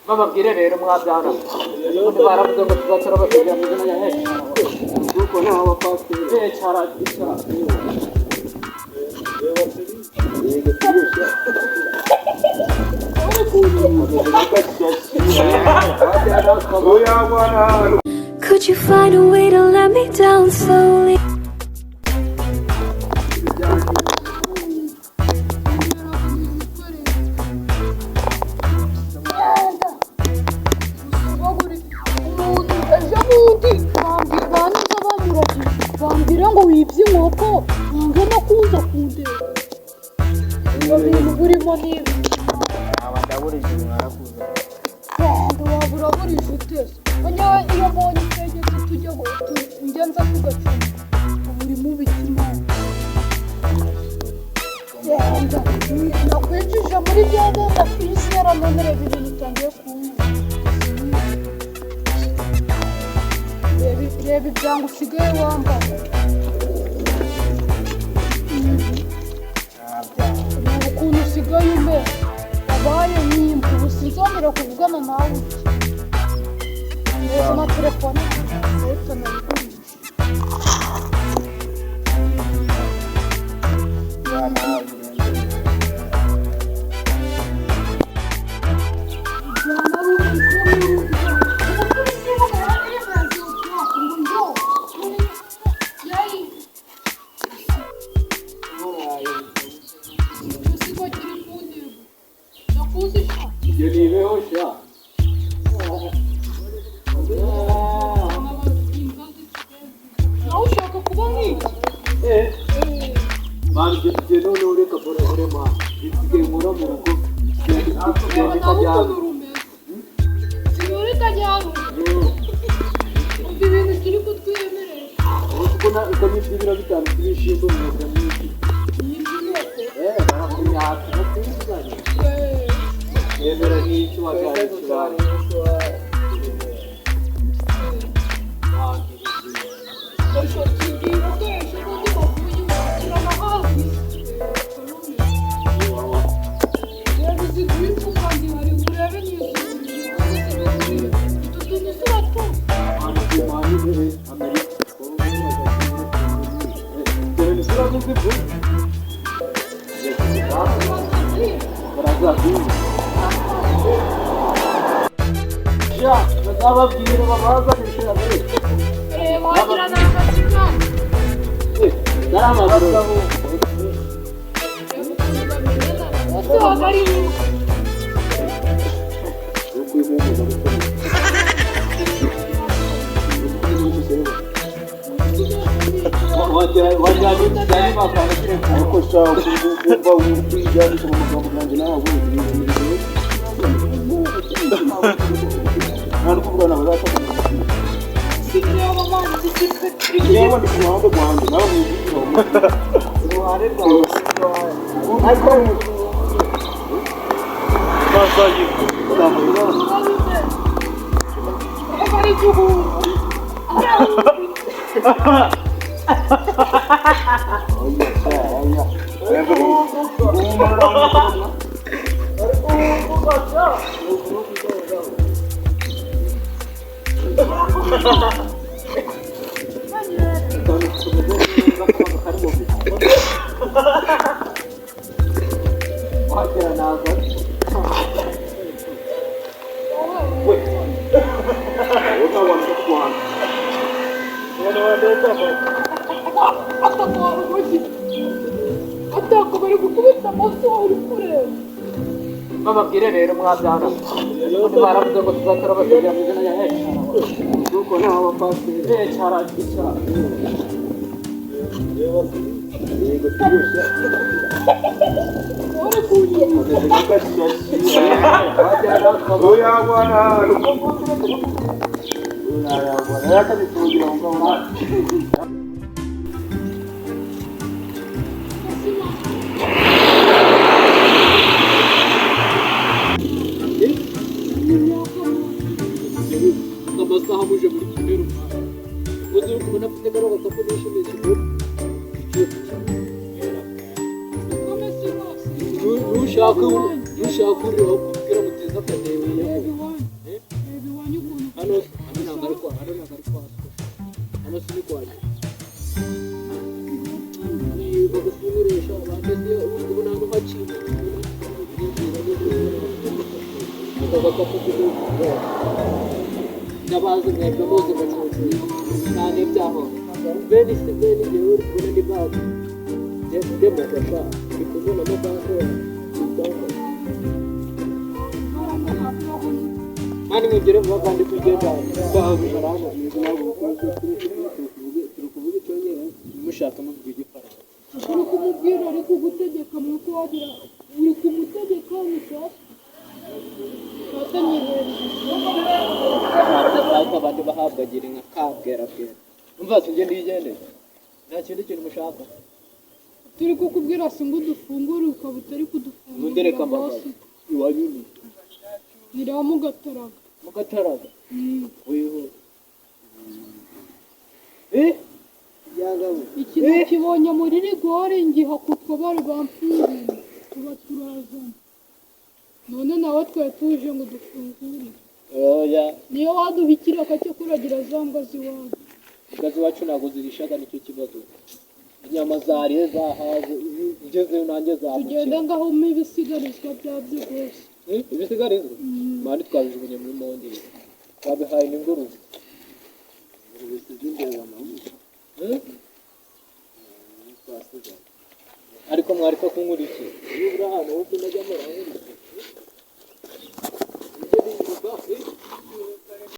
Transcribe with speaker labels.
Speaker 1: Bababwire rero mwabyara ubundi baravuze ngo tuzatora basengera mu izina rya Yesu.
Speaker 2: Kuko naho abapasiteri.
Speaker 1: Icara, icara.
Speaker 2: Yego, tubeshya.
Speaker 3: Could you find a way to let me down slowly?
Speaker 4: Umuntu ejo bundi banza bamuragiye, bambwira ngo wibye inkoko, wange no kuza kundeba. Ibyo bintu burimo n'ibi.
Speaker 5: Aba ndaburije mwarakuze.
Speaker 4: Genda, waba uraburije uteze nyewe. Iyo mbonye itegetse tujya njya nza tugacunga, uba uri mubi kimana. Genda, nakwinjije muri bya ndakwizera, none reba ibintu utangiye kunywa. Reba ibyango usigaye wambaye. Reba ukuntu usigaye umera, wabaye nk'imbwa. Ubu sinzongera kuvugana nawe utya neza na telefone ndetse nayigurisha.
Speaker 1: Ibyo nibeho sha.
Speaker 4: Nawe ushaka kuba nk'iki?
Speaker 1: Eh, man, ibyo noneho reka mbore man, bisigaye nkora mu rugo.
Speaker 4: Reba nawe ukuntu rumeze, sinuri kajyaruguru. Umva ibintu kiri kutwiyemerera.
Speaker 1: Ubu uko nibyo ibiro 5 by'ibishyimbo mu myinshi.
Speaker 4: Iyi mbyinoko.
Speaker 1: Eh, barakunyaka no kwizana. Yemera n'icyo wabyara ikibazo.
Speaker 4: Tubwira ko ejo bundi bavuye kirana hafi. Reba izi drip kandi hari urebe n'izi utu tuntu turatwose.
Speaker 1: Bazababwira babazanisha.
Speaker 4: Reba wagira ni agakinyana.
Speaker 1: Ari amaguru.
Speaker 4: Reba ukuntu bamenyana bose waba ari imbwa.
Speaker 2: Ariko sha, kumva kwijyanisha mu magambo yanjye nawe nta no kuvuga nawe bazafata.
Speaker 4: Reba amazi iki.
Speaker 2: Yewe, ndi ku ruhande rwanjye, nawe mwigira.
Speaker 1: Uruhande rwawe
Speaker 2: ariko
Speaker 4: Reba ari igihungu.
Speaker 1: Wagira naza.
Speaker 4: Ataka urugi, ataka bari gukubita amaso wawe uri kureba.
Speaker 1: Bababwire rero mwabyara ubundi baravuze ngo tuzatora basengera mu izina rya Yesu.
Speaker 2: Kuko naho abapasiteri.
Speaker 1: Icara, icara.
Speaker 2: Yego, tubeshya.
Speaker 4: Uri kunyuma.
Speaker 2: Oya bwana, yakabitugira ngo
Speaker 1: Amasaha muje muri kimwe runaka uzi uri kubona afite kano gakapu nishimiye kigura. Nushaka, nushaka urira aho kubwira mutiza akadebe.
Speaker 4: Reba iwanyu.
Speaker 1: Agakapu k'igihugu. Ndabazi mwebwe muzi mucucu nta n'ibyaho. Bene si bene igihe uri kubona ni banki. Ndemufasha ndi kubonamo banki banki. Mani mwigire vuba kandi tugenda ndahabijana hano. Turi kuvuga icyongereza mushaka muvuga igifaransa.
Speaker 4: Uri kumubwira ari kugutegeka nuko wagira uri kumutegeka nishaka fata nyihereza.
Speaker 1: Ntabwo abandi bahabwa gira inka kabwera bwera. Umva tugende yigendere. Nta kindi kintu mushaka.
Speaker 4: Turi kukubwira si ngo udufungure ukaba utari kudufungurira.
Speaker 1: Mundereka amagara.
Speaker 4: Bosi.
Speaker 1: Iwanyu ni
Speaker 4: Niramugataraga.
Speaker 1: Mugataraga. Weho. Eh?
Speaker 5: Yagabo.
Speaker 4: Ikintu kibonye muri rigori ngihakutwa bari bamfunguye tuba turazana none nawe twari tuje ngo dufungure.
Speaker 1: Oya.
Speaker 4: Niyo waduha ikiraka cyo kuragira za mbwa z'iwanyu.
Speaker 1: Mugazi wacu ntabwo zirishaga nicyo kibazo. Inyama zariye zahaze ugezeyo nanjye
Speaker 4: Tugenda
Speaker 1: zamukira.
Speaker 4: ngahoma ibisigarizwa byabyo rwose.
Speaker 1: Eh, ibisigarizwa? Mani twabijugunye muri mondiri. Twabihaye n'ingurube.